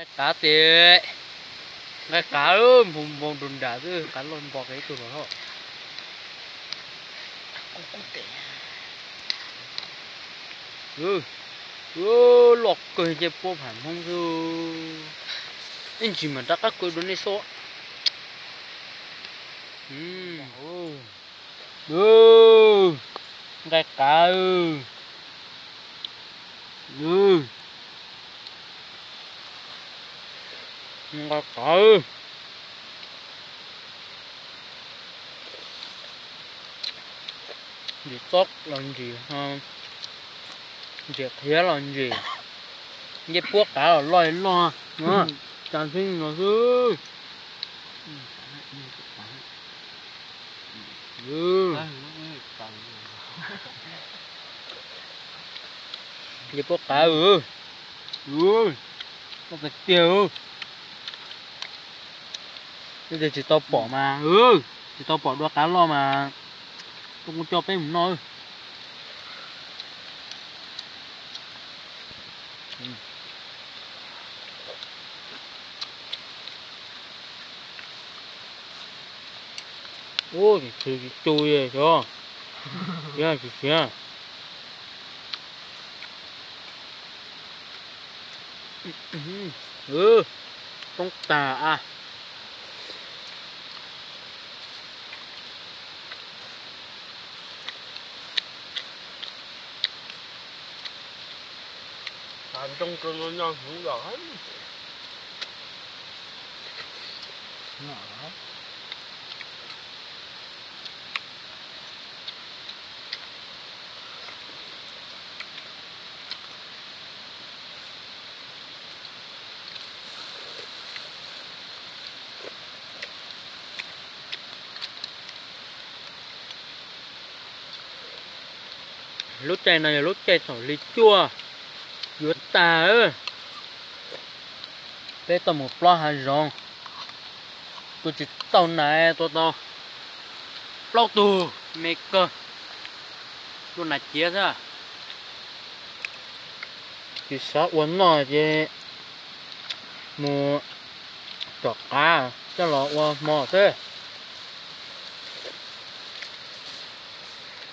Nqaij qav tes, nqaij qav, npoo npoo rau nram xwb, qav loj npo kev ib tug los loj. Loj kawg ncej puab pham Hmoob xwb. Ib ntsis mam rov qab kaw dua nej xwb. Nqaij qav. Nqaij qav. Ntsim txob los ntsim, ntsim qhiav los ntsim, ncej puab qav los loj loj, cas ntshe no xwb. Ncej puab qav, loj tiag tiag. Neb tias tsis tau pom mas, tsis tau pom dua qav loj mas, tuaj kuj coj peb mus noj. Ub, tsis tshwm tsis tu li xyov, siav tsis siav. Roob tag a. Ntoo rau no nyob hmoov los. Lub caij no yog lub caij thaum hli cuaj yuav tag. Peb tau mus plob hav zoov, tua tsis tau nas, tua tau plaub tug me kawg, tua nas ciav xwb. Tsis xav ua noj ces mus tom qav coj los ua hmo xwb.